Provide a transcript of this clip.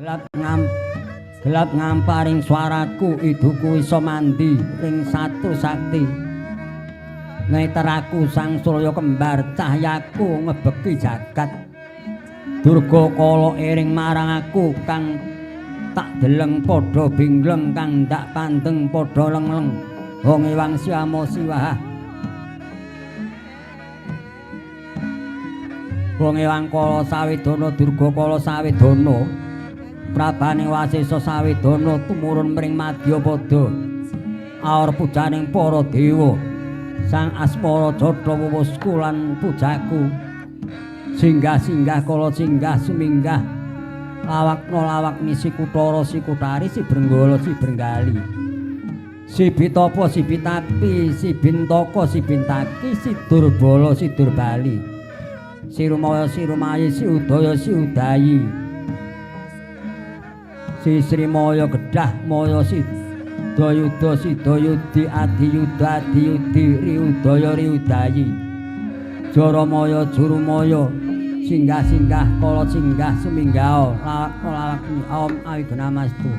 Gelap ngam gelap ngamparing swaraku iduku iso mandi ring satu sakti. Neteraku sang surya kembar cahyaku ngebeki jagat. Durga kala ering marang aku kang tak deleng padha bingleng kang ndak pandeng padha leng-leng. Hong ewang siamo siwah. Hong ewang kala sawedana Durga kala sawedana. Prabane Wasesa sawedana tumurun mring madyapada. Aor pujaning para dewa. Sang asmara jatha wuwusku lan pujaku. Singgah-singgah kala singgah suminggah. Lawakna lawakni si Kutara si Kutari si Brenggala si Brenggali. Si Bitapa si Bitapi si Bintaka si Bintaki si Durbala si Durbali. Si Rumaya si Rumayi si Udaya si Udayi. Si Srimaya Gedah Maya si Dayuda si Dayudi Adiyuda Adiyudi Riudaya Riudayi. Jaramaya Jurumaya singgah-singgah kala singgah suminggah lawak lawakni om awigunamastu.